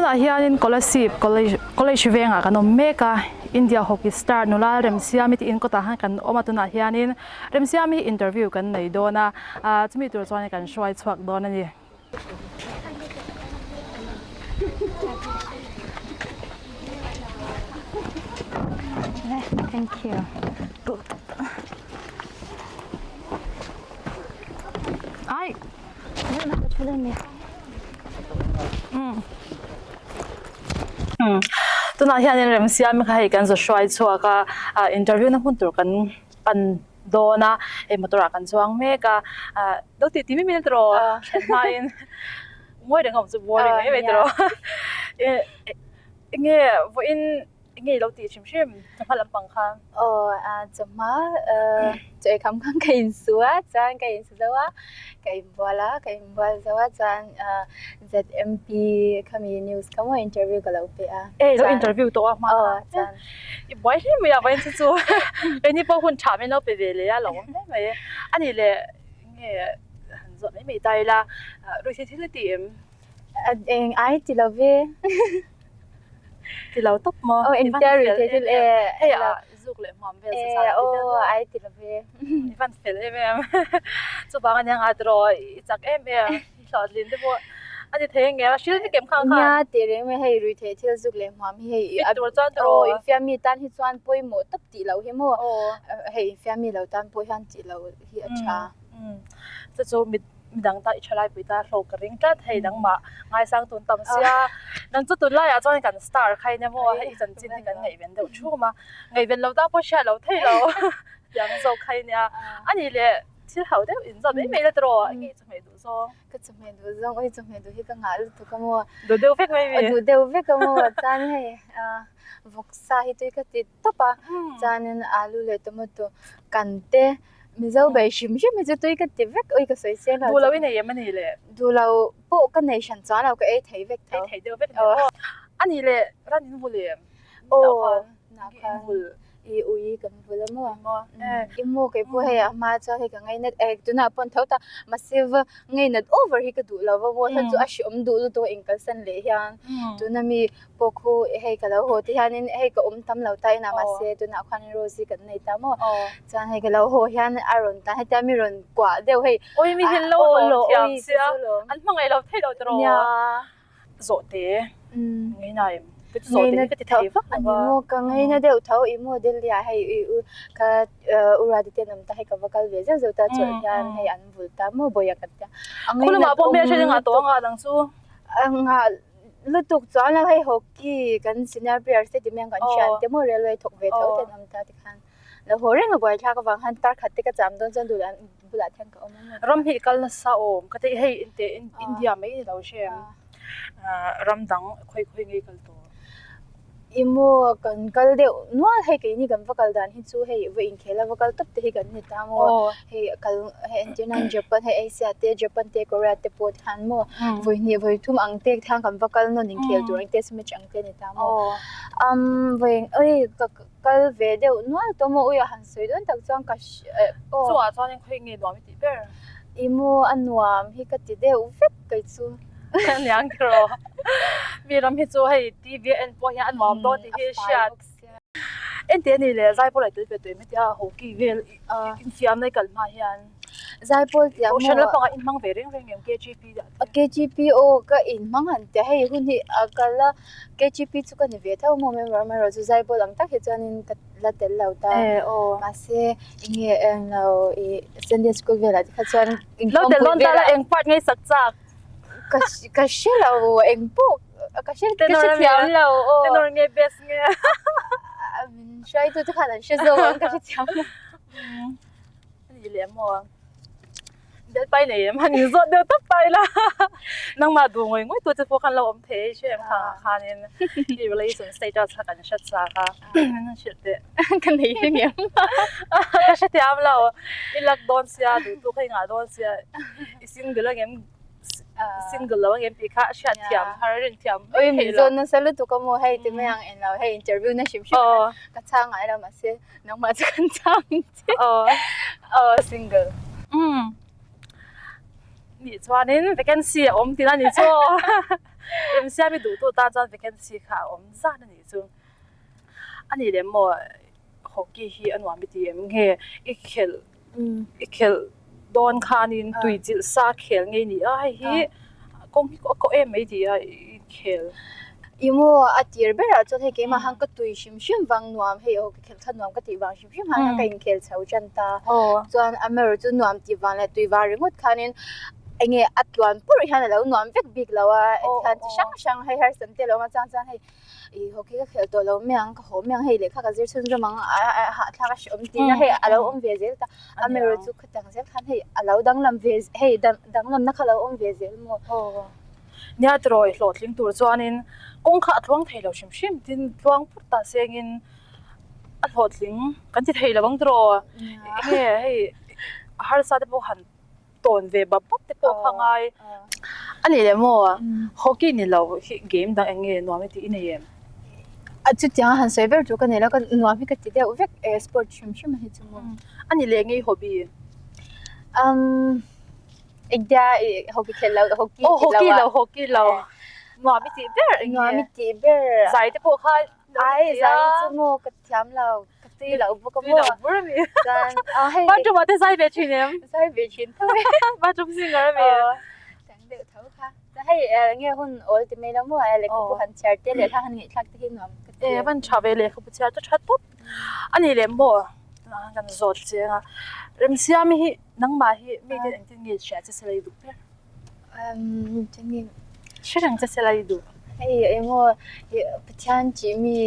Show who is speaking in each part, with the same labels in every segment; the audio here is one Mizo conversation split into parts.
Speaker 1: Tunah hianin Kolasib College College vengah kan awm mek a, India Hockey star nula Remsiami te in kawtah khan kan awm a, tunah hianin Remsiami hi interview kan nei dawn a, ah chumi tur chuan kan hruai chhuak dawn a ni.
Speaker 2: Thank you.
Speaker 1: Ai. Tunah hianin Remsiami kha hei kan za hruai chhuak a, ah interview na hmun tur kan pan dawn a, hei motor ah kan chuang mek a, ah lo tih tih mai mai tiraw thlen hmain ngawi reng a awm chu boring mai mai tiraw enge vawiin Enge i lo tih hrim hrim chawhma lampang kha?
Speaker 2: Aw a chawhma chaw ei kham khan ka insu a chuan ka insu zo a ka inbual a ka inbual zo a chuan ZMP khami news kha maw interview ka lo pe a.
Speaker 1: E i lo interview tawh a hma khan.
Speaker 2: Aw chuan.
Speaker 1: I buai hle mai a vawiin chu chu keini pawh hun tha min lo pe ve leh a lo awm hle mai. Ani leh enge han zawh mai mai ta ila ruihtheih thil i ti em?
Speaker 2: Eng ai ti lo ve.
Speaker 1: Ti lo tawp maw?
Speaker 2: Aw engtia rui thei thil e.
Speaker 1: Hei a zuk leh hmuam vel sa sa
Speaker 2: aw ai ti lo ve.
Speaker 1: I van fel em em. Chuvang ania nga tiraw i chak em em i hlawhtlin te pawh a ni thei ange a hril vek em khang khan.
Speaker 2: Nia tih reng mai hei rui theih thil zuk leh hmuam hi hei
Speaker 1: fit tur chuan tiraw.
Speaker 2: Aw infiam mi tan hi chuan pawimawh tawp tih loh hi maw. Hei infiam mi lo tan pawh hian tih loh hi a tha.
Speaker 1: Chu chu mit midang ta i thalai pui ta hlawk ka ring tlat hei nangmah ngaisang tun tam sia nang chu tunlaiah chuan kan star kha in emaw hei i chanchin hi kan ngaihven deuh thum a ngaihven lo ta pawh hriat lo thei lo tiang zawk kha i nia ani leh thil ho deuh in zawt mai mai la tiraw enge i chawhmeh duh zawng
Speaker 2: ka chawhmeh duh zawng oi chawhmeh duh hi ka ngah lutuk a maw
Speaker 1: duh deuh vek mai mi
Speaker 2: duh deuh vek a maw chuan hei vawksa hi tui ka ti tawp a chuanin alu leh tomato kan te Mizo bei hrim hrim hi chu tui ka ti vek ui ka sawi sel
Speaker 1: a. Duh lo i nei em a ni le?
Speaker 2: Duh lo pawh ka nei hran chuan lo ka ei thei vek tho.
Speaker 1: Ei thei deuh vek ni maw? A nih le ran in vul em?
Speaker 2: Aw nah khan i ui kan vul a maw? I maw kei pawh hei a hma chuan hei ka ngainat eh tunah pawh an tho ta mahse va ngainat over hi ka duh lo va maw hei chu a hreawm duh lutuk a inkalsan leh hian tuna mi pawh khu hei ka lo haw te hianin hei ka awm tam lo ta inah mahse tunah khuanin rose hi kan nei ta maw chuan hei ka lo haw hian a rawn tan hetia mi rawn kuah deuh hei
Speaker 1: oi mi hin lo lawm thiam sia an hmangaih lo thei lo tiraw
Speaker 2: nia
Speaker 1: zawh te ngei na em ka chu zawh te ka ti thei vak
Speaker 2: lo va ani maw ka ngei na deuh tho i maw Delhi ah hei i u ka u Radhi te an awm ta hei ka va kal ve zeuh zeuh ta chawlh hian hei an vul ta maw bawiha kan tia
Speaker 1: a ngei na pawh hmel hriat engah tawh anga dang chu
Speaker 2: engah lutuk chuan lo hei hockey kan senior players te ti mai ang kan thian te maw railway thawk ve tho te an awm ta tikhan lo haw reng a buaithlak avang khan tar khat te ka cham dawn chuan duh bulah te hian ka awm a
Speaker 1: ram hi kal nasa awm ka tih hei inte India mai ni lo hrem ram dang khawi khawi ngei kal tawh.
Speaker 2: I maw kan kal deuh nual hei keini kan va kal dan hi chu hei va inkhel a va kal tawp te hi kan ni ta maw hei kal hei entir nan Japan hei Asia te Japan te Korea te pawh tikhan maw vawi hnih vawi thum ang te khan kan va kal nawn inkhel tur ang te match ang te a ni ta maw umm vawi oi ka kal ve deuh nual tawh maw ui a han sawi dawn tak chuan ka
Speaker 1: aw chungah chuan khawi nge nuam i tih ber
Speaker 2: I maw a nuam hi ka ti deuh vek kei chu.
Speaker 1: Aniang tiraw. Mi ram hi chu hei TV a en pawh hian a nuam dawn tih hi a hriat. Ente ani leh Zaipawl ah tel ve tawh em hetia hockey vel infiamna i kal hma hian.
Speaker 2: Zaipawl tih ah maw.
Speaker 1: Kohhran lampangah i inhmang ve reng reng em KGP ah
Speaker 2: te. KGP aw ka inhmang han tia hei hun hi a kal a KGP chu ka ni ve tho maw member amaherawhchu chu Zaipawl ang tak hi chuanin ka la tel lo ta. Mahse enge englo ih Sunday school velah te kha chuan
Speaker 1: Lo tel dawn ta la eng part ngei sak chak.
Speaker 2: Ka ka hre lo eng pawh ka hre ka hre thiam lo
Speaker 1: aw. Tenor nge bass nge.
Speaker 2: Min hruaitu te khan an hre zawk ang ka hre thiam lo.
Speaker 1: Ani leh maw. Bel pai nei em han in zawt deuh tawp ta ila. Nangmah duh ngawih ngawih tu che pawh khan lo awm thei hre em khang ah khanin i relation status kha kan hre chak a. Min han hrilh teh.
Speaker 2: Ka nei reng em.
Speaker 1: Ka hre thiam lo. I luck dawn sia duh tu kha i ngah dawn sia. I single angem single lo angem tih kha a hriat thiam har a rin thiam
Speaker 2: mai thei lo. Oi min zawn nasa lutuk a maw hei ti mai ang englo hei interview na hrim hrim a ka chhang ngai lo mahse nangmah chu kan chhang che. Aw single.
Speaker 1: Umm nih chuanin vacancy a awm tihna ni chu. Remsiami duhtu tan chuan vacancy kha a awm zan a nih chu. A nih leh maw hockey hi a nuam i ti em nge i khelh i khelh dawn khanin tui chilh sa khel ngei ni a hei hi kawng hi a kawh em mai ti a i khel.
Speaker 2: I maw a tir berah chuan hei keimah han ka tui hrim hrim vang nuam hei hockey khelh kha nuam ka tih vang hrim hrim han ka inkhel chho tan ta. Chuan amaherawh chu nuam tih vang leh tui vang ringawt khanin enge a tluan purh hian a lo nuam vek bik lo a tikhan chi hrang hrang hei harsat te a lo awm a chuang chuan hei ih hockey ka khelh tawh lo mai ang ka haw mai ang hei lehkha ka zir chhunzawm ang a hahthlak a hrehawm tihna hei a lo awm ve zel ta amaherawh chu khatiang zel khan hei a lo danglam ve hei danglamna kha a lo awm ve zel maw.
Speaker 1: Nia tirawi hlawhtling tur chuanin kawng kha a tluang thei lo hrim hrim tin tluang put ta sengin a hlawhtling kan ti thei lo ang tiraw enge hei harsa te pawh han tawn ve bap bap te pawh kha ngai a ni leh maw hockey ni lo hi game dang eng nge nuam i tih i nei em?
Speaker 2: A chutiang a han sawi ber tur ka nei lo ka nuam hi ka ti deuh vek e sport hrim hrim a hi chu maw.
Speaker 1: A ni leh ngei hobby?
Speaker 2: Umm engtia i hockey khelh lo hockey
Speaker 1: ti lo a. Hockey lo nuam i tih ber eng nge?
Speaker 2: Nuam i tih ber.
Speaker 1: Zai te pawh kha
Speaker 2: Ai zai chu maw ka thiam lo ka tui loh bawk a maw.
Speaker 1: Tui loh bur a mi.
Speaker 2: Chuan a hei.
Speaker 1: Bathroom ah te zai ve thin em?
Speaker 2: Zai ve thin tho e.
Speaker 1: Bathroom singer a mi.
Speaker 2: Aw tang deuh tho kha. Chuan hei enge hun awl ti mai lo maw lehkhabu han chhiar te leh thla han ngaihthlak te hi nuam ka ti.
Speaker 1: E van tha ve lehkhabu chhiar chu tha tawp. A nih leh maw kan zawt chiang a. Remsiami hi nangmah hi mi te engtin nge hria che se la i duh ber? Hre reng che se la i duh.
Speaker 2: Hei engmaw Pathian tih mi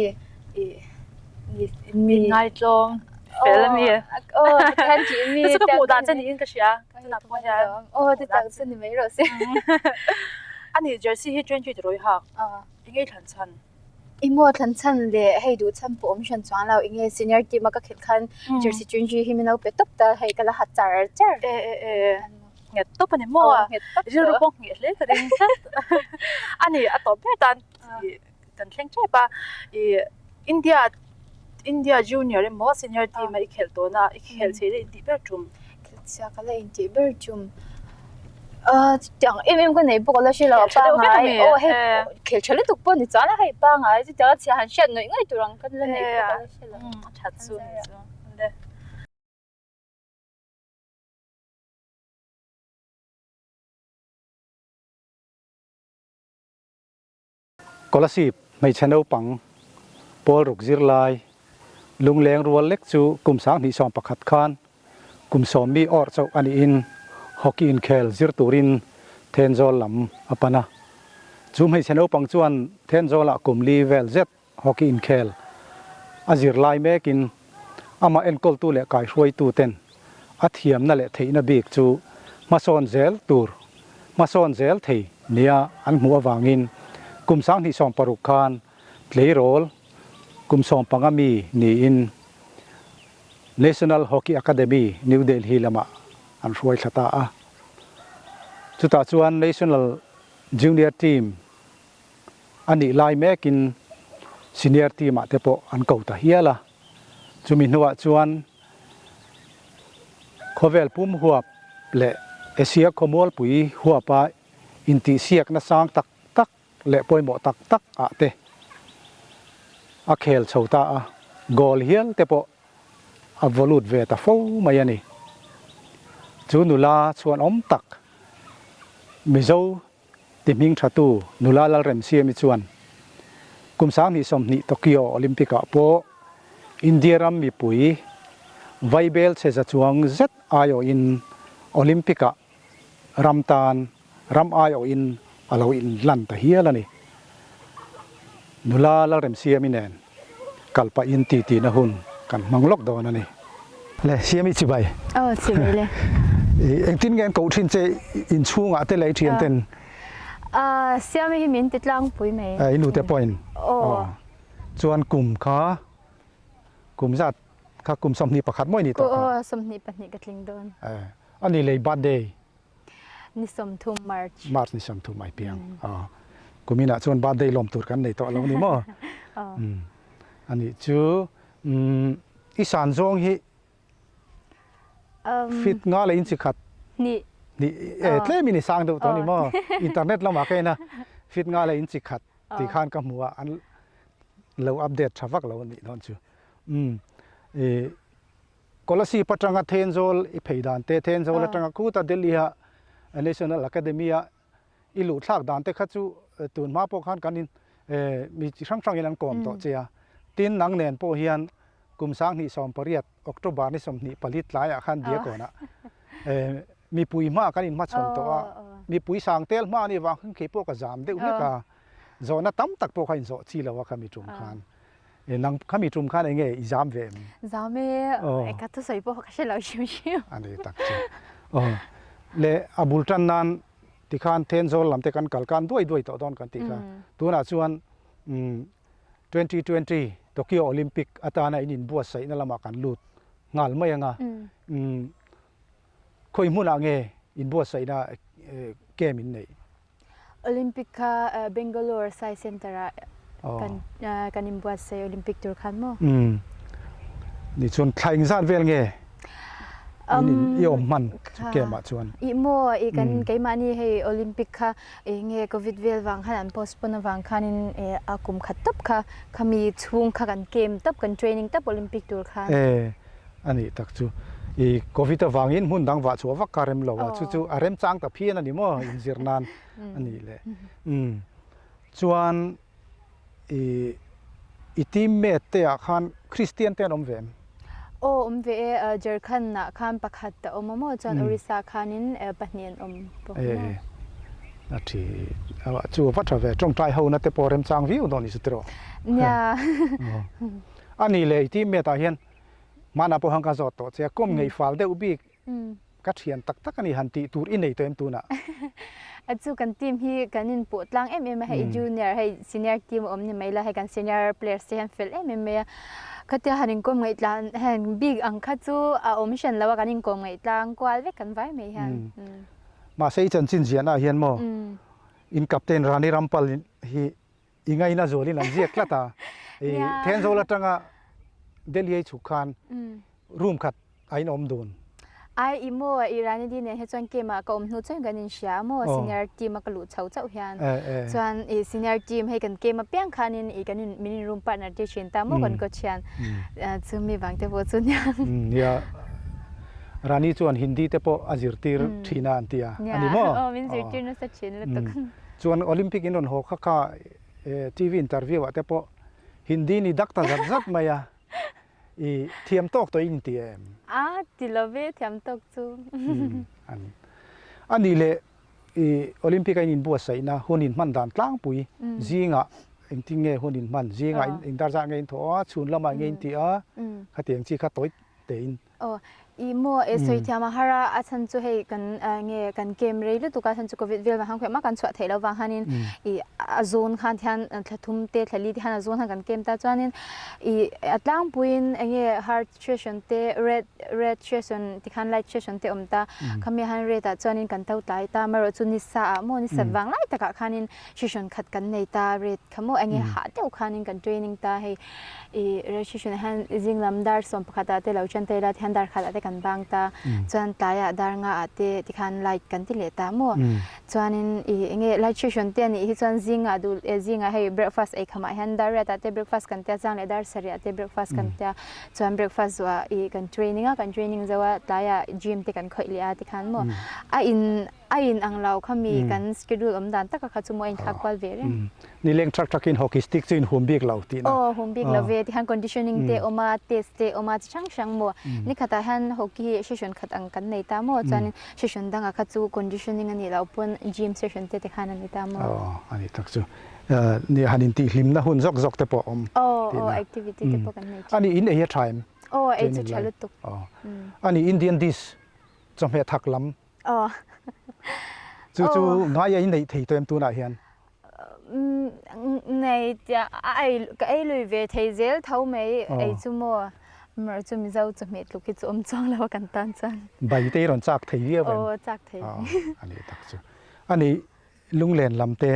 Speaker 1: mi ngaitlawm fel a ni.
Speaker 2: Aw Pathian tih mi
Speaker 1: chu ka hmuh dan che niin ka hria. Tunah pawh hian.
Speaker 2: Aw chutiang chu ni mai rawh se.
Speaker 1: Ani jersey hi 20 rawi hak. Enge i thlan chhan?
Speaker 2: I maw thlan chhan leh hei duh chhan pawh awm hran chuang lo enge senior team a ka khelh khan jersey chunri hi min lo pe tawp ta hei ka la ha char char.
Speaker 1: E e e nghet tawp a ni maw a rilru pawh ngheh hle ka ring tlat a ni a tawp ber tan kan thleng tep a i India India junior emaw senior team a i khelh tawhna i khelh chhe la intih ber tum.
Speaker 2: Khelh chhia ka la intih ber tum. Ahh chutiang em em ka nei bawk a la hre lo a pangai aw hei khel tha lutuk pawh ni chuan a hei pangai chutiang a chhia han hriat ngawih ngawih tur ang ka la nei bawk a la hre lo.
Speaker 1: A that chu ni chu.
Speaker 3: Kolasib hmeichhe naupang pawl ruk zirlai lungleng rual lek chu kum 2011 khan kum sawmmi awrh chauh a niin hockey inkhel zir turin Thenzawl lam a pan a. Chu hmeichhe naupang chuan Thenzawlah kum li vel zet hockey inkhel a zir lai mekin amah enkawltu leh kaihruaitu ten a thiamna leh theihna bik chu hmasawn zel tur hmasawn zel thei nia an hmuh avangin kum 2016 khan tleirawl kum 15 mi niin National Hockey Academy, New Delhi lamah an hruai thla ta a. Chutah chuan National Junior Team a nih lai mekin senior team ah te pawh an ko ta hial a, chumi hnuah chuan khawvel pum huap leh Asia khawmualpui huapa intihsiakna sang tak tak leh pawimawh tak tak ah te a khel chho ta a, goal hial te pawh a vaw lut ve ta fo mai a ni. Chu nula chhuanawm tak Mizo Ti hming thatu nula Lalremsiami chuan kum 2020 Tokyo Olympic-ah pawh India ram mipui vaibel chhe za chuang zet aiawhin Olympic-ah ram tan ram aiawhin a lo inlan ta hial a ni. Nula Lalremsiami nen kal pahin titi na hun kan hmang lawk dawn a ni. Le, Siami chibai.
Speaker 2: Aw, chibai le.
Speaker 3: Engtin nge an koh thin che inchhungah te leh i thian ten?
Speaker 2: Siami hi min ti tlangpui mai.
Speaker 3: I nute pawhin?
Speaker 2: Aw.
Speaker 3: Chuan kum kha, kum zat kha kum 21 mawi ni tawh
Speaker 2: kha? Aw, 22 ka tling dawn.
Speaker 3: A ni lei birthday?
Speaker 2: Ni 30 March.
Speaker 3: March ni 30 mai piang. Aw. Kuminah chuan birthday lawm tur kan nei tawh lo ni maw?
Speaker 2: Aw.
Speaker 3: A nih chu i san zawng hi fit nga leh inchi khat
Speaker 2: Hnih.
Speaker 3: Hnih e tlemin i sang deuh tawh a ni maw? Internet lamah ka en a. Feet nga leh inchi khat tih khan ka hmu a, an lo update tha vak lo a nih dawn chu. Umm i Kolasib atanga Thenzawl i phei dan te, Thenzawl atanga khuta Delhi a National Academy a i luh thlak dan te kha chu tun hma pawh khan kan in mi chi hrang hrangin an kawm tawh che a. Tin nang nen pawh hian kum 2018 October ni 24 tlaiah khan Diakawnah mipui hma kan inhmachhawn tawh a, mipui sang tel hma a nih vang khan kei pawh ka zam deuh hlek a, zawhna tam tak pawh kha inzawh chi lo a khami tum khan. Nang khami tum khan eng nge i zam ve em?
Speaker 2: Zam e, ka thusawi pawh ka hre lo hrim hrim.
Speaker 3: A ni tak chu. Aw, le a bul tan nan tikhan Thenzawl lam te kan kal kan duai duai tawh dawn kan tih kha. Tunah chuan 2020 Tokyo Olympic atana in inbuatsaihna lamah kan lut nghal mai anga. Khawi hmunah nge inbuatsaihna camp in neih?
Speaker 2: Olympic kha Bangalore Sai Center ah kan kan inbuatsaih Olympic tur khan maw?
Speaker 3: Umm. Ni chuan thla engzat vel nge in in i awm hman chu camp ah chuan?
Speaker 2: Ih maw i kan keimahni hei Olympic kha eng nge Covid vel vang khan an postpone avang khanin a kum khat tawp kha khami chhung kha kan camp tawp kan training tawp Olympic tur khan.
Speaker 3: E a nih tak chu. I Covid avangin hmun dang vah chhuah vak kha rem lo a, chu chu a remchang ta phian a ni maw inzir nan a nih le. Umm chuan i i teammate te ah khan Christian te an awm ve em?
Speaker 2: Aw awm ve e, Jharkhand ah khan pakhat a awm a maw chuan Orissa khanin pahnih an awm bawk a maw.
Speaker 3: E a thi chu a va tha ve, tawngtai ho na te pawh remchang viau dawn i chu tiraw?
Speaker 2: Nia.
Speaker 3: A nih le i teammate ah hian Hmanah pawh han ka zawt tawh che a, kawm ngei fal deuh bik ka thian tak tak a ni han tih tur i nei tawh em tunah?
Speaker 2: A chu kan team hi kan inpawh tlang em em a, hei junior hei senior team a awm ni mai la, hei kan senior players te hian fel em em mai a, khatia han inkawm ngaih tlan heng bik ang kha chu a awm hran lo a, kan inkawm ngaih tlang kual vek kan vai mai hian.
Speaker 3: Mahse i chanchin ziahna ah hian maw in captain Rani Rampal hi I ngaina zualin an ziak tlat a, i Thenzawl atanga Delhi a i chhuk khan room khat a inawm dun.
Speaker 2: Ai i maw, i Ranidi nen hi chuan game ah ka awm hnu chuan kan inhria a maw, senior team a ka luh chho chauh hian. Chuan i senior team hei kan game apiang khanin i kan in min in room partner tir thin ta maw kan coach hian. Chumi vang te pawh chu nia.
Speaker 3: Nia, Rani chuan Hindi te pawh a zirtir thin a an ti a, a ni maw?
Speaker 2: Aw, min zirtir nasa thin lutuk.
Speaker 3: Chuan Olympic in rawn haw kha kha TV interview ah te pawh Hindi ni dak ta zat zat mai a, i thiam tawk tawh in ti em?
Speaker 2: A ti lo ve thiam tawk chu.
Speaker 3: A nih leh i Olympic a in inbuatsaihna hun in hman dan tlangpui zingah engtin nge hun in hman, zingah eng dar zah nge in thawh a, chhun lamah nge in tih a, khatiang chi kha tawi tein.
Speaker 2: Aw, i maw e sawi thiam a har a, a chhan chu hei kan nge kan game rei lutuk a, a chhan chu covid vel vang khan khawiah mah kan chhuah theih loh vang khanin i a zawn khan thian thla thum te thla li te khan a zawn khan kan game ta chuanin i a tlangpuiin enge hard session te red red session tikhan light session te awm ta, khami han red ah chuanin kan to tlai ta amaherawh chu ni sa ah maw ni sat vang lai takah khanin session khat kan nei ta red kha maw enge hah deuh khanin kan training ta hei. I registration ah hian zing lam dar 11 ah te lo chen ta ila tihian dar khat ah te kan bang ta chuan tlai ah dar nga ah te tikhan light kan ti leh ta maw chuanin i enge light session te anih hi chuan zing ah duh eh zing ah hei breakfast ei kham ah hian dar riat ah te breakfast kan tia chang leh dar sarih ah te breakfast kan tia chuan breakfast zawh ah i kan training a kan training zo a tlai ah gym te kan khawih leh a tikhan maw a in A in ang lo kha mi kan schedule awm dan taka kha chu maw a inthlak kual ve reng.
Speaker 3: Nileng thak thakin hockey stick chu in hum bik lo tihna.
Speaker 2: Aw hum bik lo ve tihian conditioning te awm a, test te awm a chi hrang hrang maw. Nikhatah hian hockey hi session khat ang kan nei ta maw chuanin session dangah kha chu conditioning a nih loh pawn gym session te tikhan a ni ta maw.
Speaker 3: Aw a ni tak chu. Nia han intihhlimna hun zawk zawk te pawh a awm
Speaker 2: tihna. Aw aw activity te pawh kan nei thin.
Speaker 3: A nih in ei a tha em?
Speaker 2: Aw ei chu tha lutuk.
Speaker 3: Aw a nih Indian dish chawhmeh thak lam Chu chu ngai a inneih thei tawh em tunah hian?
Speaker 2: Nei tia a ka ei lui ve thei zel tho mai ei chu maw mar chu Mizo chawhmeh tluk hi chu awm chuang lo a kan tan chuan.
Speaker 3: Bai te i rawn chak thei viau em?
Speaker 2: Aw chak thei.
Speaker 3: A ni tak chu. A ni Lunglen lam te.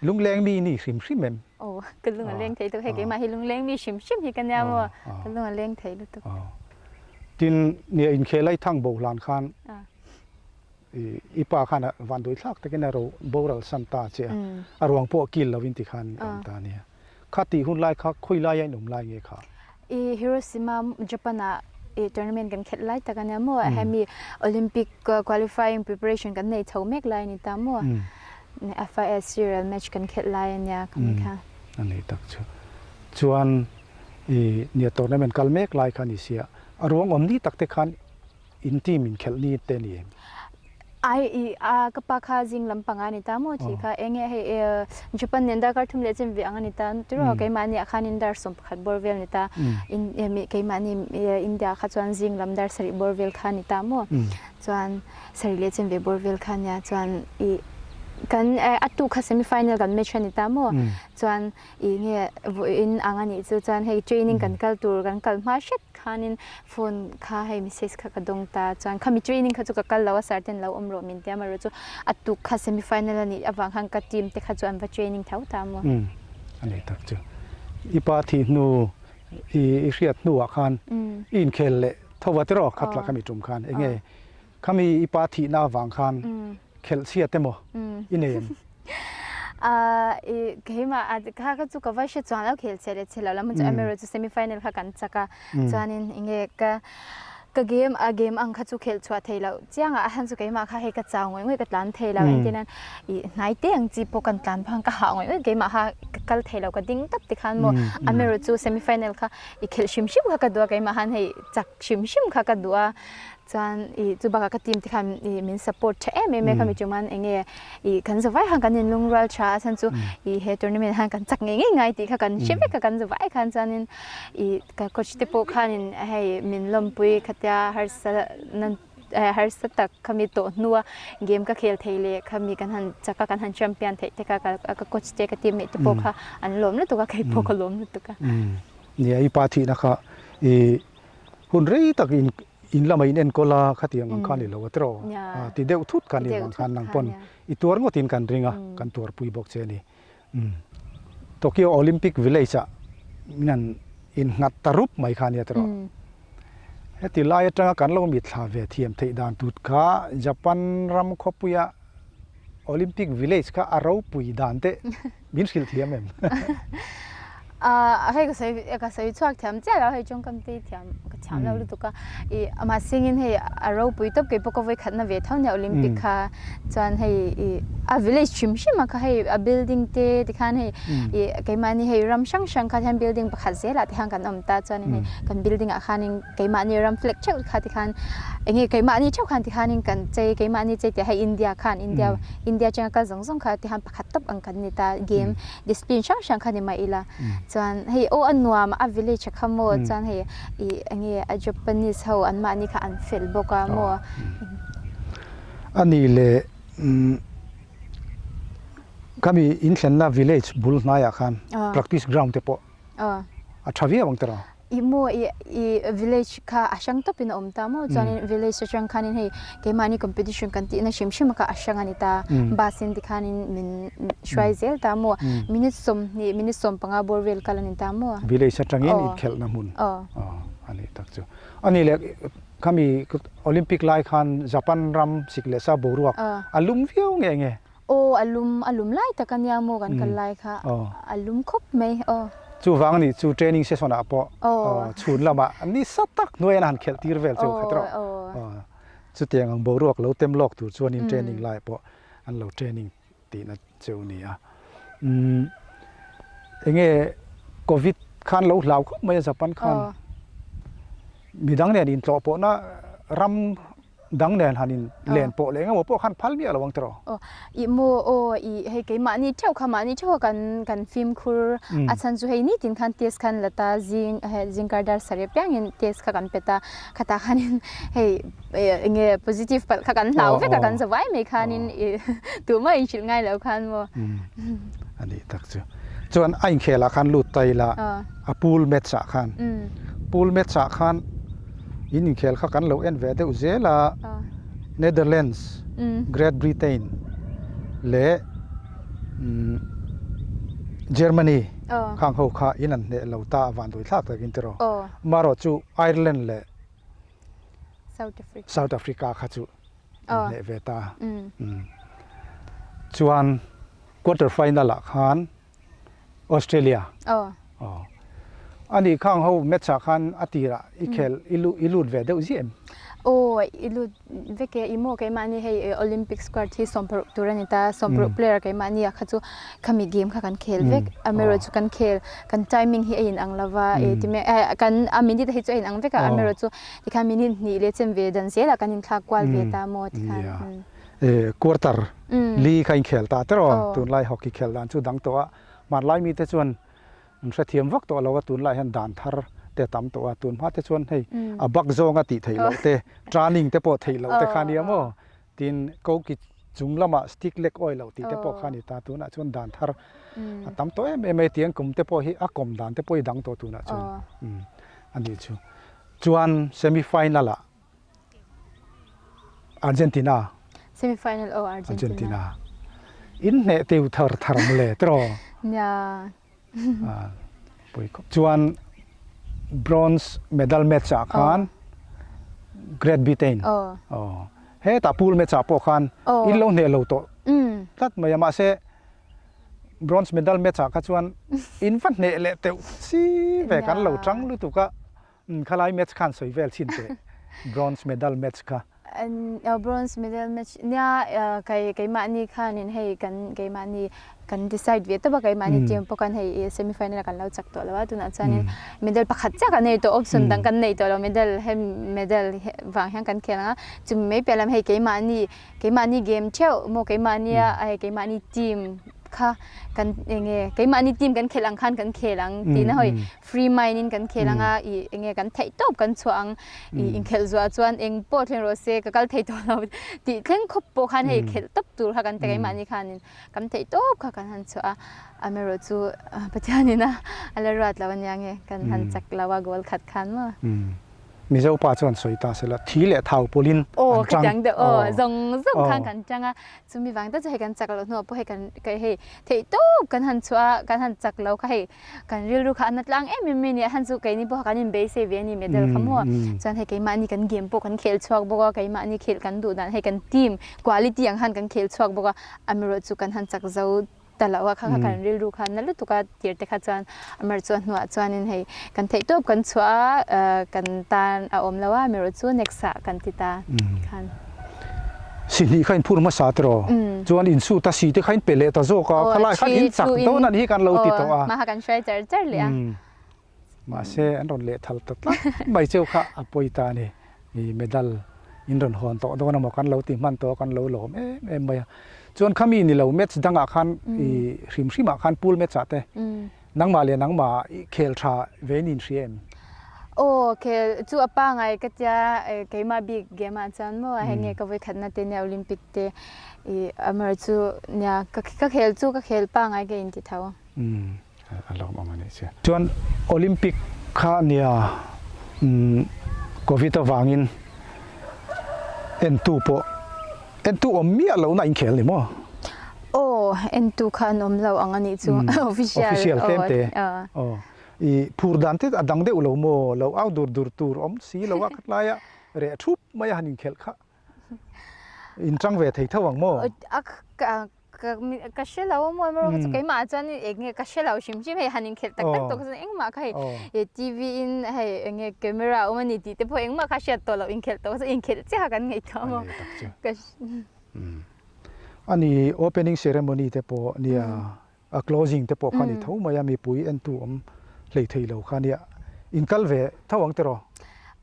Speaker 3: Lungleng mi ni hrim hrim em?
Speaker 2: Aw ka lung a leng thei tuk hei keimah hi lungleng mi hrim hrim hi ka nia maw ka lung a leng thei lutuk.
Speaker 3: Tin nia inkhel ai thang bo hlan khan. I pa khan a vanduai thlak takin a ro boral san ta che a, a ruang pawh a kil lovin tikhan a awm ta a nia. Kha tih hun lai kha khawi laia in awm lai nge kha?
Speaker 2: I Hiroshima, Japan ah i tournament kan khelh lai tak a nia maw? Hemi Olympic qualifying preparation kan nei chho mek lai a ni ta maw? FIS serial match kan khelh lai a nia khami kha.
Speaker 3: A nei tak chu. Chuan i nia tournament kal mek lai kha a ni sia, a ruang awm ni tak te khan In team in khelh ni te ni em?
Speaker 2: Ai i a ka pa kha zing lam panga ni ta maw tih kha enge hei Japan nen darkar thum leh chem ve ang a ni ta tiraw keimahni ah khanin dar 11 bawr vel ni ta in keimahni India kha chuan zing lam dar sarih bawr vel kha ni ta maw chuan sarih leh chem ve bawr vel kha nia chuan i kan a tuk kha semi final kan match a ni ta maw chuan i nge vawiin ang a nih chu chuan hei training kan kal tur kan kal hma hret Khanin phone kha hei message kha ka dawng ta chuan khami training kha chu ka kal lo a sir ten lo awm rawh min tia amaherawh chu a tuk kha semi final a nih avang khan ka team te kha chu an va training tho ta maw.
Speaker 3: Umm a nei tak chu. I pa thih hnu i i hriat hnuah khan i inkhel leh tho va tiraw khatla khami tum khan enge Khami i pa thihna avang khan khelh chhiat emaw i nei em?
Speaker 2: I keimah kha kha chu ka va hre chuang lo khel chhe leh chhe lo lam chu amaherawh chu semi final kha kan chak a chuanin enge ka ka game a game ang kha chu khelh chhuah thei loh chiang ah khan chu keimah kha hei ka chau ngawih ngawih ka tlan thei lo engtin nan i hnai te ang chi pawh kan tlan phang ka hah ngawih ngawih keimah kha ka kal thei lo ka ding tawp tikhan maw amaherawh chu semi final kha i khelh hrim hrim kha ka duh a keimah khan hei chak hrim hrim kha ka duh a. Chuan i chu bakah ka team te khan i min support tha em em a khami chuan enge i kan zavai khan kan inlungrual tha a chhan chu i he tournament han kan chak ngei ngei ngai tih kha kan hre vek a kan zavai khan chuanin i ka coach te pawh khanin hei min lawmpui khatia harsa nan harsa tak khami tawh hnua game ka khel thei leh khami kan han chak a kan han champion theih te kha ka coach te ka teammate te pawh kha an lawm lutuk a keipawh ka lawm lutuk a.
Speaker 3: Nia i pa thihna kha i Hun rei tak in in lama in enkawl a, khatiang ang khan i lo a tiraw? Ti deuh thut kha ni vang khan nang pawn i tuar ngawtin kan ring a, kan tuarpui bawk che a ni. Tokyo Olympic Village ah min han innghat ta rup mai kha a nia tiraw? Heti lai atanga kan lo mitthla ve thiam theih dan tut kha Japan ram khawpuia Olympic Village kha a ropui dan te min hrilh thiam em?
Speaker 2: Ah hei ka sawi ka sawi chhuak thiam chiah lo hei tawngkam te thiam ka thiam lo lutuk a ih mahse engin hei a ropui tawp kei pawh ka vawi khatna ve tho nia Olympic kha chuan hei ih a village hrim hrim a kha hei a building te tikhan hei ih keimahni hei ram hrang hrang kha hian building pakhat zelah te khan kan awm ta chuanin hei kan building ah khanin keimahni ram flag theuh kha tikhan enge keimahni theuh khan tikhanin kan chei keimahni chei tih hei India khan India India atanga kal zawng zawng kha tikhan pakhat tawp ang kan ni ta game discipline hrang hrang kha ni mah ila chuan hei aw a nuam a village a kha maw chuan hei ih enge a Japanese ho an mahni kha an fel bawk a maw.
Speaker 3: A nih leh khami inthlenna village bul hnaiah khan practice ground te pawh a tha viau ang tiraw?
Speaker 2: I maw i i village kha a hrang tawpin a awm ta maw chuanin village atang khanin hei keimahni competition kan tihna hrim hrim kha a hrang a ni ta bus in tikhanin min hruai zel ta maw minute 20 minute 15 bawr vel kal a ni ta maw.
Speaker 3: Village atangin inkhelhna hmun a ni tak chu. A ni leh khami Olympic lai khan Japan ram sik leh sa boruak a lum viau nge nge?
Speaker 2: Aw a lum a lum lai tak a nia maw kan kal lai kha a lum khawp mai aw.
Speaker 3: Chuvang nih chu training session ah pawh chhun lamah nisa tak hnuai an han khelh tir vel chu kha tawh chutiang ang boruak lo tem lawk tur chuanin training lai pawh an lo training tihna cheu a ni a. Enge covid khan lo hlau khawp mai a Japan khan midang nen intlawh pawhna ram Dang nen han in len pawh leh engemaw pawh khan phal miah lo ang tiraw?
Speaker 2: Aw, ih maw aw ih hei keimahni theuh kha mahni theuh kha kan kan fimkhur a chhan chu hei nitin khan test khan la ta zing hei zingkar dar sarih apiangin test kha kan pe ta khatah khanin hei enge positive palh kha kan hlau vek a kan za vai mai khanin ih tumah inhrilh ngai lo khan maw.
Speaker 3: A nih tak chu. Chuan a inkhel ah khan lut ta ila a pool match ah khan pool match ah khan In inkhel kha kan lo en ve deuh zel a, Netherlands, Great Britain leh Germany khang ho kha in an hneh lo ta a vanduai thlak takin tiraw. Amaherawhchu Ireland leh South Africa kha chu. in hneh ve ta. Chuan quarter final ah khan Australia anih khang ho match ah khan a tirah i khel i lut ve deuh ziah em?
Speaker 2: Aw i lut vek e, i maw keimahni hei Olympic squad hi sawmparuk tur a ni ta, sawmparuk player keimahni ah kha chu khami game kha kan khel vek, amaherawhchu kan khel kan timing hi a inang lova e time kan a minute hi chu a inang vek a, amaherawhchu tikhan minute hnih leh chem ve dan zelah kan inthlak kual ve ta maw tikhan.
Speaker 3: Quarter li kha inkhel ta teraw tunlai hockey khel dan chu dang tawh a, hmanlai mite chuan an hrethiam vak tawh lo a, tunlai hian dan thar te a tam tawh a, tun hma te chuan hei a bak zawnga tih theih loh te turning te pawh theih loh te kha nia maw tin koki chung lamah stick lek awi loh tih te pawh kha a ni ta, tunah chuan dan thar a tam tawh em em a, tiang kum te pawh hi a kawm dan te pawh hi dang tawh tunah chuan a nih chu. Chuan semi final ah Argentina.
Speaker 2: Semi final aw Argentina.
Speaker 3: Argentina. In hneh teu thar thar mawle tiraw?
Speaker 2: Nia.
Speaker 3: Pui khawp. Chuan bronze medal match ah khan Great Britain. Aw. Hetah pool match ah pawh khan in lo hneh lo tawh tlat mai a mahse bronze medal match ah kha chuan in va hneh leh teuh si ve kan lo tang lutuk a. Khalai match khan sawi vel chin teh bronze medal match kha.
Speaker 2: Bronze medal match nia kai keimahni khanin hei kan keimahni kan decide ve tawp a keimahni team pawh khan hei semi final ah kan lo chak tawh lo a tunah chuanin medal pakhat chiah kan nei tawh option dang kan nei tawh lo medal he medal vang hian kan khel ang a chumi mai piah lam hei keimahni keimahni game theuh maw keimahnia hei keimahni team kha kan enge keimahni team kan khelh ang khan kan khel ang tihna hawi free mind in kan khel anga i enge kan theih tawp kan chhuah ang i inkhelh zuah chuan eng pawh thleng rawh se ka kal thei tawh lo tih thleng khawp pawh khan hei khelh tawp tur kha kan ti keimahni khanin kan theih tawp kha kan han chhuah a amaherawh chu Pathianin a a la ruat lo ania nge kan han chak lo a goal khat khan maw.
Speaker 3: Mizo pa chuan sawi ta sela thi leh thau pawlhin an
Speaker 2: tang. Aw khatiang deuh aw zawng zawng khan kan tang a chumi vang tak chu hei kan chak loh hnuah pawh hei kan hei theih tawp kan han chhuah a kan han chak lo kha hei Kan rilru kha a na tlang em em mai a ni a, han chu keini pawh kan inbeisei ve a ni medal kha maw. Chuan hei keimahni kan game pawh kan khel chhuak bawk a, keimahni khelh kan duh dan hei kan team quality ang khan kan khel chhuak bawk a, amaherawh chu kan han chak zo ta lo a, kha kha kan rilru kha a na lutuk a tir te kha chuan amaherawh chu a hnuah chuanin hei kan theihtawp kan chhuah a, kan tan a awm lo a, amaherawh chu next ah kan ti ta khan.
Speaker 3: Sihnih kha in phur hmasa tiraw? Chuan in suit a si te kha in pe leh ta zawk a, khalai khan in chak dawn a nih hi kan lo ti tawh a.
Speaker 2: Hma kha kan hruai char char leh a.
Speaker 3: Mahse an rawn leh thal ta tlat mai cheu kha a pawi ta a ni. I medal in rawn hawn tawh dawn amaw kan lo ti hman tawh a kan lo lawm em em mai a. Chuan khami ni lo match dangah khan i hrim hrimah khan pool match ah te Nangmah leh nangmah i khel tha ve in inhria em?
Speaker 2: Aw, khel chu a pangai ka tia keimah bik game ah chuan maw hei nge ka vawikhatna te nia Olympic te i amar chu nia ka khel chu ka khel pangai ka inti tho.
Speaker 3: Umm a lawmawm a nih chu. Chuan Olympic kha nia Covid avangin entu pawh Entu awm miah lohna inkhel ni maw?
Speaker 2: Aw, entu kha an awm lo ang a nih chu. Official.
Speaker 3: Official tlem te. Aw. I phur dan te a dang deuh lo maw? Lo au dur dur tur awm si lo a khatlaia reh thup mai a han inkhelh kha. Inchang ve thei tho ang maw?
Speaker 2: Ka hre lo a maw emaw chu keimah ah chuan eng nge ka hre lo hrim hrim hei han inkhelh tak tak tawh kha chuan engmah kha hei TV in hei eng nge camera a awm a ni tih te pawh engmah kha hriat tawh loh inkhelh tawh kha chuan inkhelh chiah kha kan ngaihtuah a maw ka
Speaker 3: Ani opening ceremony te pawh nia a closing te pawh kha ni tho mai a mipui entu awm hlei thei lo kha nia in kal ve tho ang tiraw?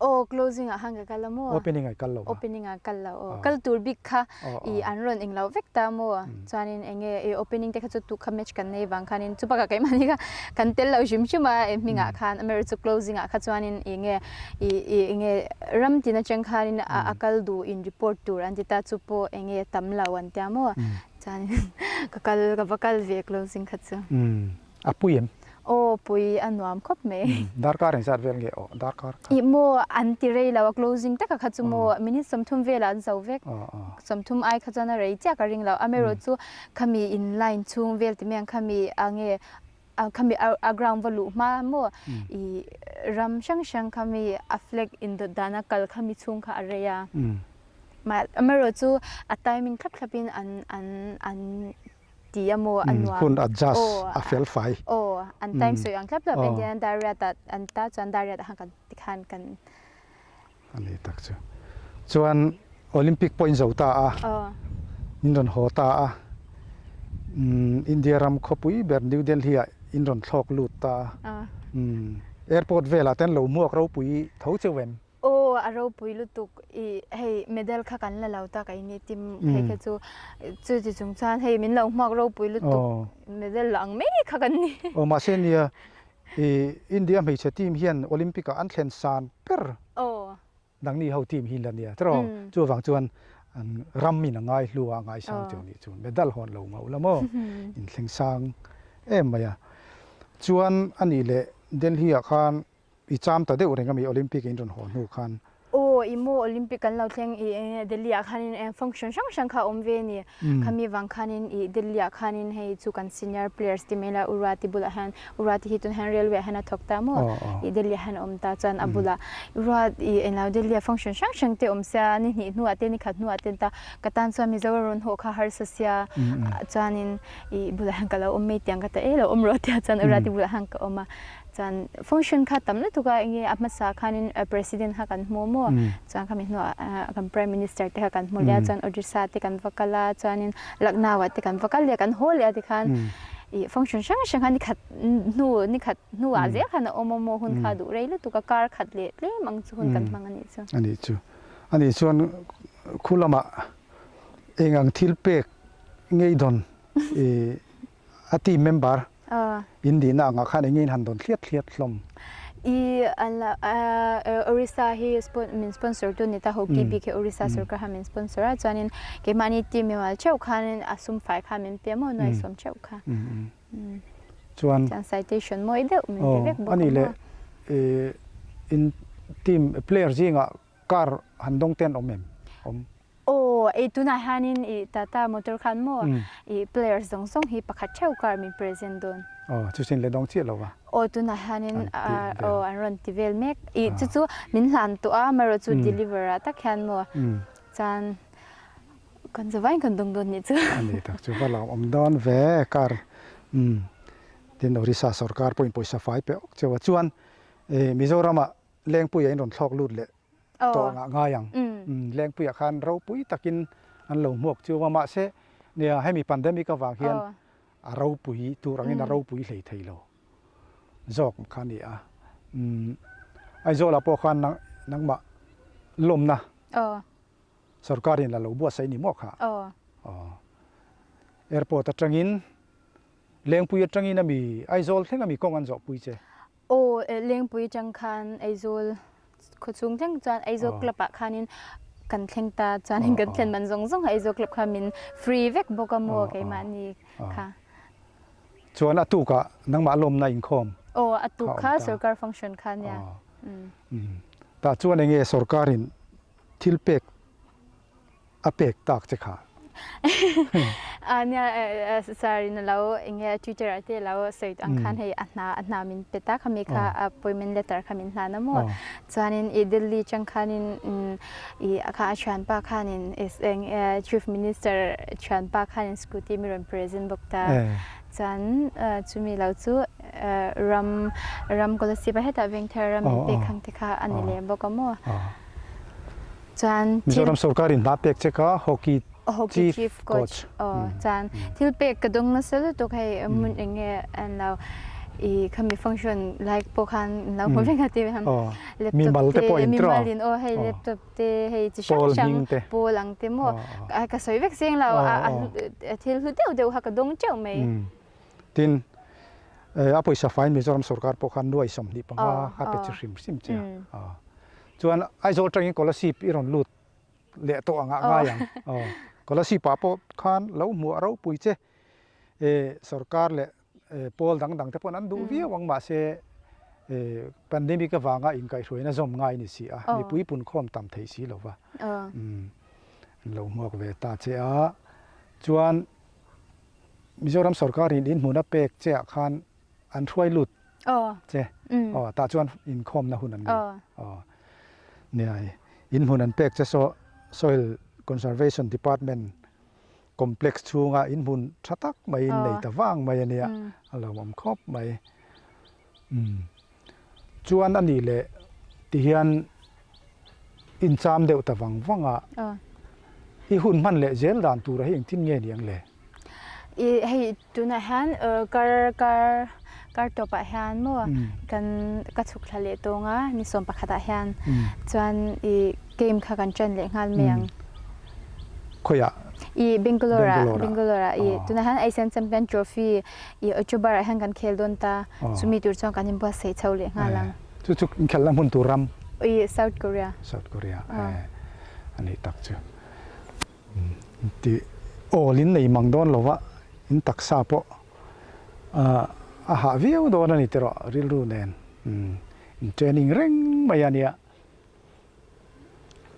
Speaker 2: Aw closing ah khan ka kal a maw?
Speaker 3: Opening ah i kal lo
Speaker 2: a? Opening ah kal lo aw. Kal tur bik kha i an rawn eng lo vek ta maw? Chuanin eng nge i opening te kha chu tu kha match kan nei vang khanin chu bakah keimahni kha kan tel lo hrim hrim a e hmingah khan amaherawhchu chu closing ah kha chuanin eng nge i i eng nge ram tin atang khanin a kal duh in report tur an ti ta chu pawh eng nge tam lo an tia maw? Chuan ka kal ka va kal ve closing kha chu.
Speaker 3: Umm a pui em?
Speaker 2: Aw pui a nuam khawp mai.
Speaker 3: Darkar engzat vel nge aw darkar
Speaker 2: kha? Ih maw an ti rei lo a closing taka kha chu maw minute 30 velah an zo vek. 30 ai kha chuan a rei chiah ka ring lo. Amaherawh chu khami in line chhung vel ti mai ang khami a nge khami a ground va luh hma maw ih ram hrang hrang khami a flag indawt dana kal khami chhung kha a rei a. Amaherawh chu a timing thlap thlap in an an an ti a maw a nuam.
Speaker 3: Hun adjust a fel fai.
Speaker 2: Aw an time sawi ang thlap thlap entir nan dar riat ah an ta chuan dar riat ah khan kan ti khan kan.
Speaker 3: A ni tak chu. Chuan Olympic pawh in zo ta a, in rawn haw ta a, India ram khawpui ber New Delhi ah in rawn thlawk lut ta a, airport velah te an lo hmuak ropui tho cheu em?
Speaker 2: Aw a ropui lutuk i hei medal kha kan la lo ta ka ini tim hei kha chu chuti chung chuan hei min lo hmuak ropui lutuk medal la ang mai kha kan ni.
Speaker 3: Aw mahse nia i India hmeichhe team hian Olympic ah an thlen san ber nangni ho team hi la nia tiraw chuvang chuan an ram in a ngai hlu a ngai sang cheu nih chu medal hawn lo ngauh la maw in thleng sang em mai a chuan anih leh Delhi ah khan I cham ta deuh reng a mi Olympic in rawn haw hnu khan.
Speaker 2: Aw i maw Olympic kan lo thleng i enge Delhi ah khanin eng function hrang hrang kha a awm ve a ni. Khami vang khanin i Delhi ah khanin hei chu kan senior players ti mai la U Ruati bulah hian U Ruati hi tunah hian railway ah hian a thawk ta maw i Delhi ah hian a awm ta chuan a bulah U Ruat i englo Delhi ah function hrang hrang te awm sia ni hnih hnuah te ni khat hnuah te ta ka tan chuan Mizoram a rawn haw kha harsa sia chuanin i bulah hian ka lo awm mai tiang ka ta e lo awm rawh tia chuan U Ruati bulah hian ka awm a. Chuan function kha tam lutuk a enge a hmasa khanin president kha kan hmu maw chuan khami hnuah kan prime minister te kha kan hmu leh a chuan Odisha te kan va kal a chuanin Lucknow ah te kan va kal leh a kan haw leh a tikhan ih function hrang hrang kha nikhat hnu nikhat hnuah zel khan a awm a maw hun kha a duh rei lutuk a kar khat leh tlem ang chu hun kan hmang a nih chu.
Speaker 3: A nih chu. A nih chuan khu lamah eng ang thil pek ngei dawn ih A team member in dihna angah khan eng nge in han dawn thliat thliat hlawm?
Speaker 2: I an la Orissa hi min sponsor tu ni ta hockey bik hi Orissa sorkar khan min sponsor a chuanin keimahni team mimal theuh khanin a sum fai kha min pe maw nuai sawm theuh kha.
Speaker 3: Chuan
Speaker 2: chuan citation mawi deuh min pe vek bawk a
Speaker 3: maw. Anih leh in team player zingah Car han dawng te an awm em? Awm.
Speaker 2: Aw, ei tunah hianin i Tata motor khan maw i players zawng zawng hi pakhat theuh car min present dawn.
Speaker 3: Aw, chu sin le dawng chiah lo va.
Speaker 2: Aw, tunah hianin aw an rawn ti vel mek. I chu chu min hlan tawh a, amaherawh chu deliver ah tak hian maw chuan kan zavaiin kan dawng dawn nih chu.
Speaker 3: A ni tak chu va lo awm dawn ve car. Tin Orissa sorkar pawhin pawisa fai pe awk cheu a. Chuan Mizoramah Lengpuia in rawn thlawk lut leh tawh ngah ngai ang. Lengpuia khan ropui takin an lo hmuak chu a, mahse nia hemi pandemic avang hian a ropui tur angin a ropui hlei thei lo zawk kha a ni a. Aizawlah pawh khan nangmah lawmna sorkarin a lo buatsaih ni maw kha? Airport atangin Lengpui atangin ami Aizawl thleng ami kawng an zawhpui che?
Speaker 2: Aw, Lengpui atang khan Aizawl khawchhung thleng chuan Aizawl club ah khanin kan thleng ta chuanin kan thlen man zawng zawng Aizawl club kha min free vek bawk a maw keimahni kha.
Speaker 3: Chuan a tukah nangmah lawmna inkhawm
Speaker 2: Aw, a tuk kha sorkar function kha nia.
Speaker 3: Tah chuan enge sorkarin thil pek a pek tak che kha.
Speaker 2: A nia sir in alo enge Twitter ah te alo sawi ang khan hei a hna a hna min pe ta khami kha appointment letter kha min hlan a maw chuanin i Delhi tang khanin i kha a thianpa khanin eng chief minister thianpa khanin scooty mi rawn present bawk ta chuan chumi lo chu ram ram Kolasib a hetah Vengthar ram min pek khang te kha a ni leh bawk a maw. Chuan
Speaker 3: Mizoram sorkar in hna pek che kha Hockey
Speaker 2: Hockey Chief Coach aw chuan thil pek ka dawng nasa lutuk hei hmun eng nge an lo i khami function lai pawh khan an lo hmu vek a ti ham
Speaker 3: laptop
Speaker 2: te mimal in aw hei laptop te hei chi hrang hrang pawl ang te maw ka sawi vek seng lo a thil hlu deuh deuh kha ka dawng teuh mai.
Speaker 3: Tin, a pawisa faiin Mizoram sorkar pawh khan nuai 25 kha pe chi hrim hrim che a. Chuan Aizawl atangin Kolasib i rawn lut leh tawh angah ngai ang. Kolasib ah pawh khan lo hmuh a ropui che sorkar leh pawl dang dang te pawhin an duh viau ang mahse pandemic avanga inkaihhruaina zawm ngai ni si a, mipui punkhawm tam thei si lo va. An lo hmuak ve ta che a. Chuan Mizoram sorkarin in hmun a pek che ah khan an hruai lut che aw tah chuan inkhawmna hun an nei aw nia in hmun an pek che saw soil Conservation Department complex chhunga in hmun tha tak mai in nei ta vang mai a nia, a lawmawm khawp mai. Chuan a nih leh tihian incham deuh ta vang vang a, i hun hman leh zel dan tura hi engtin nge ni ang le?
Speaker 2: I hei tunah hian kar kar kar tawpah hian maw kan ka chhuk thla leh tawng a ni sawm pakhatah hian chuan i game kha kan ṭan leh nghal mai ang.
Speaker 3: Khawiah?
Speaker 2: I Bangalore ah Bangalore ah i tunah hian Asian Champion Trophy I October ah hian kan khel dawn ta, chumi tur chuan kan inbuatsaih chho leh nghal ang.
Speaker 3: Chu chu inkhelhna hmun tur ram?
Speaker 2: I South Korea.
Speaker 3: South Korea a nih tak chu. Tih awl in nei mang dawn lova, in taksa pawh a hah viau dawn a ni tiraw rilru nen in training reng mai a nia.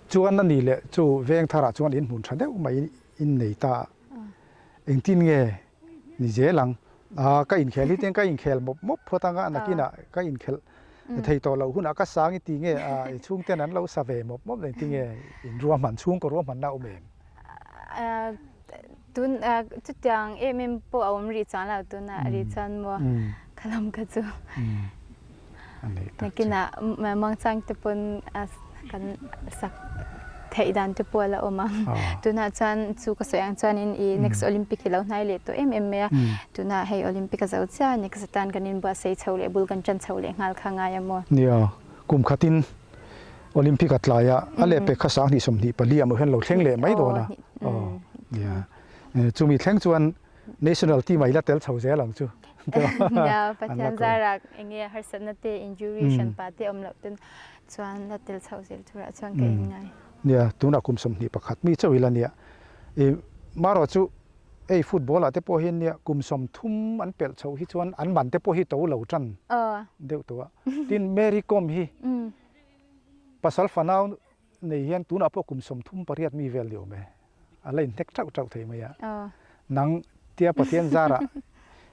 Speaker 3: Chuan a nih leh chu veng tharah chuan in hmun tha deuh mai in nei ta. Engtin nge ni zel ang? Aa ka inkhel hi tiang ka inkhel mawp mawp phawt anga nakinah ka inkhel thei tawh loh hunah ka sang i ti nge aa i chhungten an lo sa ve mawp mawp engtin nge in ruahman chhungkaw ruahmanna a awm em?
Speaker 2: Aa tun chutiang em em pawh a awm rih chuang lo tunah rih chuan maw ka lawm kha chu. Nakinah Mangchang te pawn kan sak theih dan te pawh a la awm ang. Tunah chuan chu ka sawi ang chuanin i next Olympic hi lo hnai leh tawh em em mai a. Tunah hei Olympic a zo chiah a, next atan kan inbuatsaih chho leh bul kan ṭan chho leh nghal kha ngai a maw?
Speaker 3: Nia, kum khatin Olympic a tlai a, a lehpek kha 2024 ah maw hian lo thleng leh mai dawn a. Nia, chumi thleng chuan National team ah i la tel chho zel ang chu.
Speaker 2: Nia, Pathian zarah enge harsatna te, injury hranpa te awm loh ten chuan la tel chho zel turah chuan ka inngai.
Speaker 3: Nia, tunah kum 21 mi chauh ila nia. I marawh chu hei football ah te pawh hian nia kum 30 an pelh chhoh hi chuan an man te pawh hi to lo tan deuh tawh a. Tin, Mary Kom hi pasal fanau nei hian tunah pawh kum 38 mi vel ni awm e. A la inhnek tauh tauh thei mai a. Nang tia Pathian zarah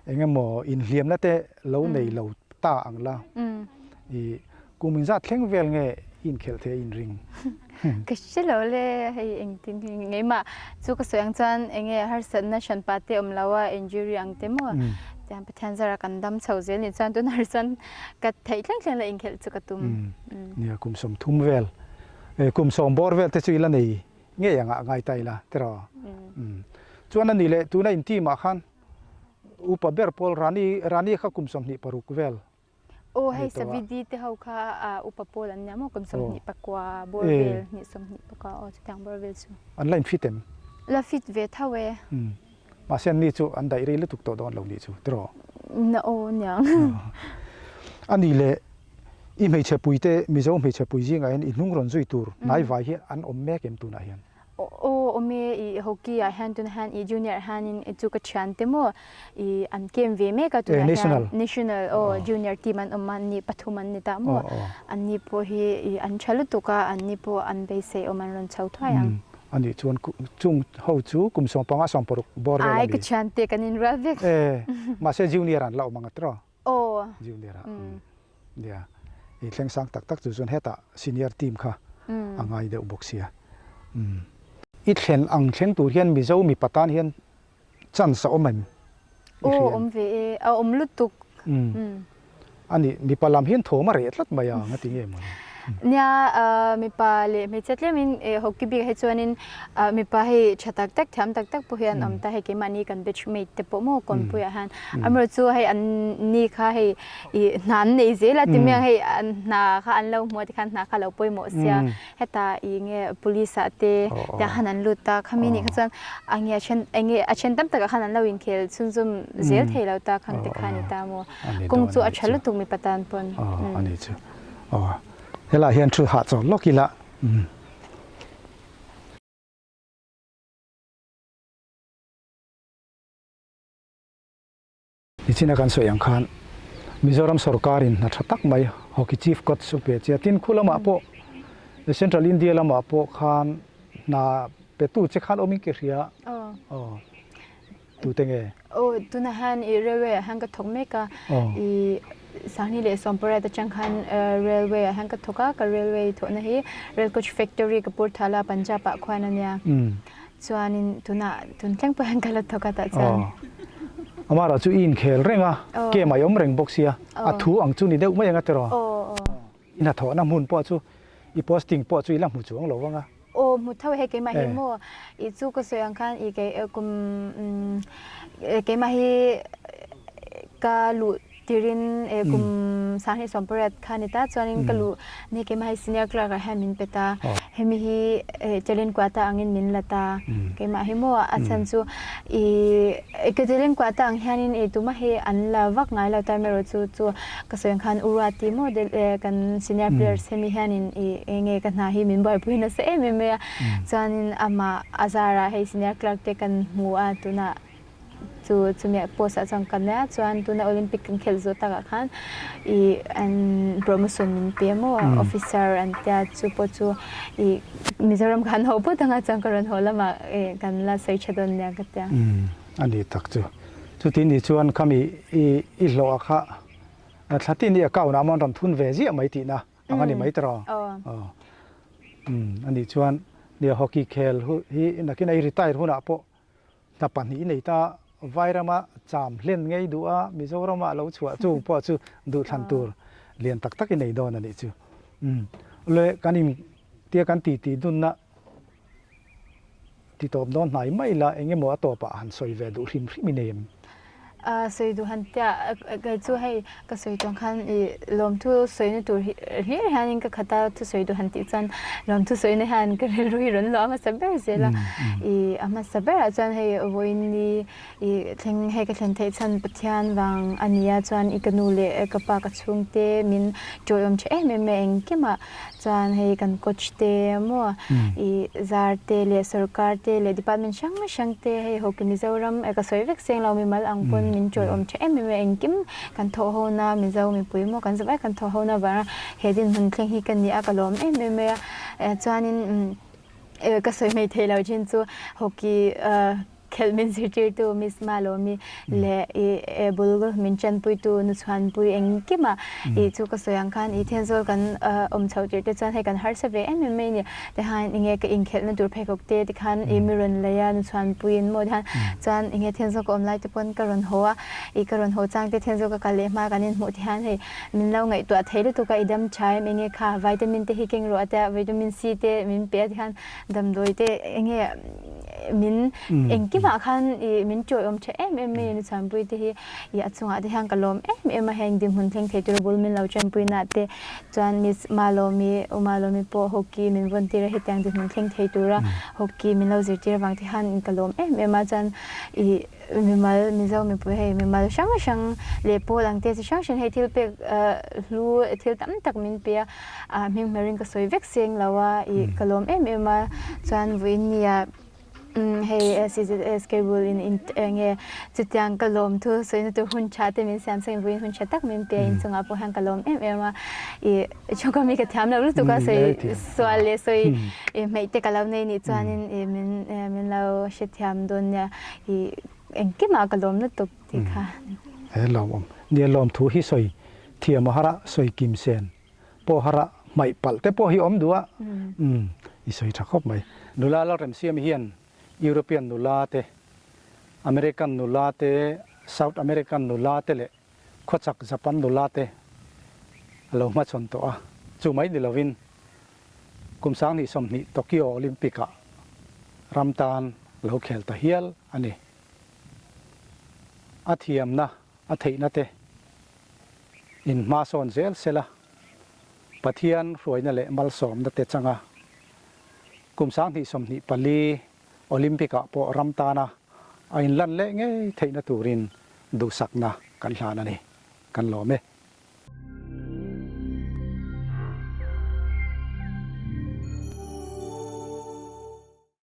Speaker 3: eng emaw inhliamna te lo nei lo ta ang la, i kum inzat thleng vel nge i inkhelh thei a inring?
Speaker 2: Ka hre lo le, hei engtin hi ngeimah chu ka sawi ang chuan eng nge harsatna hranpa te awm lo a, injury ang te maw tiang Pathian zarah kan dam chho zel nih chuan tunah chuan ka theih thleng thleng la inkhelh chu ka tum.
Speaker 3: Nia kum 30 vel, kum 10 bawr vel te chu i la nei Ngei angah ngai ta ila tiraw? Umm. Chuan a ni leh tuna in team ah khan upa ber pawl Rani Rani kha kum 26 vel
Speaker 2: Aw hei Savidi te ho kha upa pawl an nia maw kum 24 bawr vel hnih 24 aw chutiang bawr vel chu.
Speaker 3: An la in fit em?
Speaker 2: La fit ve tho e.
Speaker 3: Umm. Mahse an ni chu an daih rei lutuk tawh dawn lo nih chu tiraw?
Speaker 2: Na aw niang.
Speaker 3: A ni leh I hmeichhe puite, Mizo hmeichhe pui zingah hian i hnung rawn zui tur hnaivai hi an awm mek em tunah hian?
Speaker 2: Aw awm e, i hockey ah hian tunah hian i junior ah hianin chu ka thian te maw i an game ve mek a tunah hian national aw junior team an awm a ni pathum an ni ta maw an ni pawh hi i an tha lutuk a an ni pawh an beisei awm an rawn chho thuai ang.
Speaker 3: A nih chuan chung ho chu kum 15 16 bawr vel a
Speaker 2: ni. Ai ka thian te kan inrual vek.
Speaker 3: E mahse junior an la awm ang a tiraw?
Speaker 2: Aw.
Speaker 3: Junior ah nia i thleng sang tak tak chu chuan hetah senior team kha a ngai deuh bawk sia. I thlen ang thleng tur hian Mizo mipa tan hian chance a awm em?
Speaker 2: Aw awm ve e, a awm lutuk.
Speaker 3: A nih mipa lam hian thawm a reh tlat mai ang a ti nge mawni.
Speaker 2: Nia mipa leh hmeichhia tlemin hockey bik ah hi chuanin mipa hei tha tak tak thiam tak tak pawh hi an awm ta hei keimahni kan batch mate te pawh maw kawnpui ah hian amaherawh chu hei an ni kha hei ih hna an nei zel a ti mai ang hei an hna kha an lo hmu a tikhan hna kha a lo pawimawh sia heta ih nge police ah te tiang khan an lut ta khami nih kha chuan a nge a then eng nge a then tam takah khan an lo inkhel chhunzawm zel thei lo ta khang te kha a ni ta maw kawng chu a tha lutuk mipa tan pawn.
Speaker 3: A ni chu. Aw helaiah hian thu hahchawl lawk ila. Nichina kan sawi ang khan Mizoram sorkarin hna tha tak mai Hockey Chief Coach a pe che a, tin khu lamah pawh Central India lamah pawh khan hna petu che khan awmin ka hria aw tute nge?
Speaker 2: Aw tunah hian i railway ah hian ka thawk mek a, i. Sanghnih leh Sawmpariat atang khan railway ah hian ka thawk a, ka railway thawhna hi rail coach factory Kapurthala Punjab ah khuan a nia. Chuanin tunah tun thleng pawh hian ka la thawk a tah chuan.
Speaker 3: Amah erawh chu i inkhel reng a, game a i awm reng bawk sia, a thu ang chu ni deuh mai ang a tiraw? I hnathawhna hmun pawh chu i posting pawh chu i la hmu chuang lo vang a.
Speaker 2: Aw hmu tho hei keimah hi maw i chu ka sawi ang khan i kei kum keimah hi ka luh tirin kum sanghnih 18 kha ni ta chuanin ka luh ni keimah hi senior clerk ah hian min pe ta hemi hi talent quota angin min la ta keimah hi maw a chhan chu i ka talent quota ang hianin i tumah hi an la vak ngai lo ta erawh chu chu Ka sawi ang khan U Ruati maw del e kan senior players hemi hianin i enge ka hna hi min buaipui nasa em em mai a. Chuanin amah a zarah hei senior clerk te kan hmu a tunah chu chumi post ah chuan ka nia chuan tuna Olympic kan khelh zawh takah khan i an promotion min pe maw officer an tia chu pawh chu i Mizoram khan haw phawt anga chuan ka rawn haw lamah kan la sawi tha dawn nia ka tia.
Speaker 3: A ni tak chu. Chuti ni chuan khami i i hlawh a kha thla tin i account ah mawn rawn thun ve ziah mai tihna ang a ni mai tawh aw. Umm a nih chuan nia hockey khel hi nakin a i retire hunah pawh hna pahnih i nei ta Vairama cham hlen ngei duh a Mizorama lo chhuah chung pawh chu duhthlan tur lian tak tak i nei dawn a nih chu. Umm le kan in tia kan titi dunna Ti tawp dawn hnai mai la, eng emaw a tawpah han sawi ve duh hrim hrim i nei em?
Speaker 2: A sawi duh han tia, kei chu hei ka sawi tawng khan i lawmthu sawina tur hlir hianin ka khat a, thusawi duh han tih chuan lawmthu sawina hian ka rilru hi rawn luah hmasa ber zel a. I a hmasa berah chuan hei vawiin ni i thleng hei ka thlen theih chhan Pathian vang a nia chuan i ka nu leh ka pa ka chhungte min tawiawm tha em em mai engkimah Chuan hei kan coach te maw i zar te leh sorkar te leh department hrang hrang te hei hockey Mizoram ka sawi vek seng lo mimal ang pawn min chawi awm tha em em a engkim kan thawh ho na Mizo mipui maw kan zavai kan thawh ho na vanga he dinhmun thleng hi ka ni a ka lawm em em mai a chuanin ka sawi mai theih lo thin chu hockey Khelh min zirtirtu Miss Malawmi leh i bul min tanpuitu Nuchhuanpui engkima i chu ka sawi ang khan i Thenzawl kan awm chhoh tirh te chuan hei kan harsa ve em em mai a ni. Tikhan enge ka inkhelhna tur pheikhawk te tikhan i mi rawn lei a Nuchhuanpuiin maw tikhan chuan enge Thenzawl ka awm lai te pawn ka rawn haw a, i ka rawn haw chang te Thenzawl ka kal leh hma kan inhmuh tikhan hei min lo ngaihtuah thei lutuk a i dam tha em enge kha vitamin te hi keng rawh a tia vitamin C te min pe a tikhan damdawi te enge min engkimah khan i min tawiawm tha em em mai a ni Chhuanpui te hi i a chungah te hian ka lawm em em a heng dinhmun thleng thei tura bul min lo tanpui na te chuan Miss Malawmi U Malawmi pawh hockey min vawn tir a hetiang dinhmun thleng thei tura hockey min lo zirtir avang te hian ka lawm em em a chuan i mimal Mizo mipui hei mimal hrang hrang leh pawl ang te chi hrang hrang hei thil pek hlu thil tam tak min pe a. Ah hming hmerin ka sawi vek seng lo a, ih ka lawm em em a, chuan vawiin nia hei CZS cable in in eng nge chutiang ka lawm thu sawina tur hun tha te min siam sakin vawiin hun tha tak min pe a inchungah pawh hian ka lawm em em a, ih chhungkaw mi ka thiam lo lutuk a sawi sual leh sawi hmeih te ka lo nei nih chuanin ih min min lo hrethiam dawn nia ih engkimah ka lawm lutuk tih kha.
Speaker 3: He lawmawm nia lawmthu hi sawi thiam a har a sawi kim sen. Pawh harah hmaih palh te pawh hi awm duh a, umm i sawi tha khawp mai. Nula Lalremsiam hian European nula te, American nula te, South American nula te leh khawchak Japan nula te a lo hmachhawn tawh a, chu mai ni lovin kum 2020 Tokyo Olympic ah ram tan lo khel ta hial a ni. A thiamna a theihna te in hma sawn zel sela, Pathian hruaina leh malsawmna te changa kum 2024 Olympic ah pawh ram tana a inlan leh ngei theihna turin duhsakna kan hlan a ni. Kan lawm e.